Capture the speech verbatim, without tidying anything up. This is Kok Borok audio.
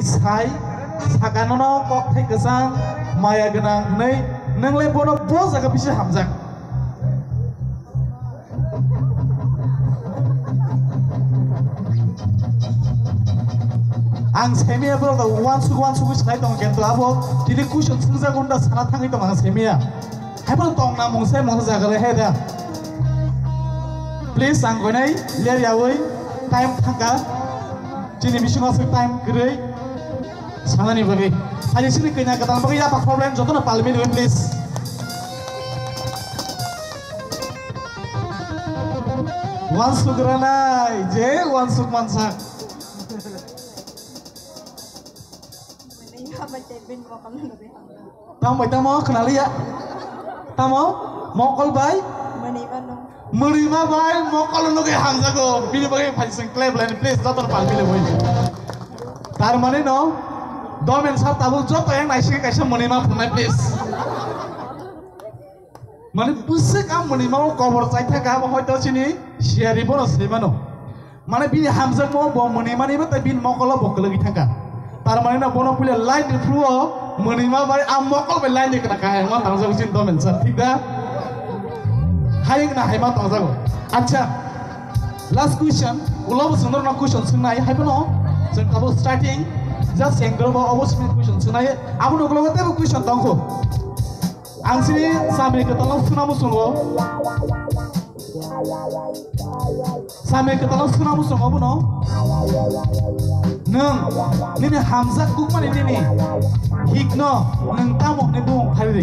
Sai, sakanono kokthai kwchang, maya gwnang hwnwi, nwng le bono bo jaga bisi hamjak. Ang semiya borok da uansuk uansuk wi sai tong kento abo tini question swngjak hwnda sana thangwi tong ang semiya. Haiphano tongna mungsa mungsa jaga le he da. Please ang koinai ler yawi time thangka. Chini bisingo aswk time kwrwi sanani bagwi. Haji sini kanya katan bagwi yapa problem jotono palmi rwi please. Wansuk ranai je wansuk mansak. Tamo bai tamo khnaliya. Tamo mokol bai. Mwnwima bai mokol nugwi hamjago. Bini bagwi phaising clap line please jotono palmi le boi. Tar mane no domen sar tabuk joto yang naising kaisa mwnwima phunai please. Mane bwswk a mwnwima o kobor chaithaka abo hoito chini siyari bono swimano. Mane bini hamjakmo bo mwnwimani bo tei bini mokolo bo kwlwgwi thangkha. Tar mane no bono puila line ni phuru o mwnwima bai a mokol bai line ni kana kahai ma tangjago chini domen sar thik da? Hayung na haima tangjago. Acha last question ulo bo sundor na question swngnai hai bono chwng tabuk starting just sengdoro bo obo simi question swngnai abo no ulo tebo question tongkho. Ang sini samri kwtal no suna musungo. Samri kwtal no suna musungo bono. Nwng nini hamjak kukmani nini hikno nwng tamo hwnwi bumung phari.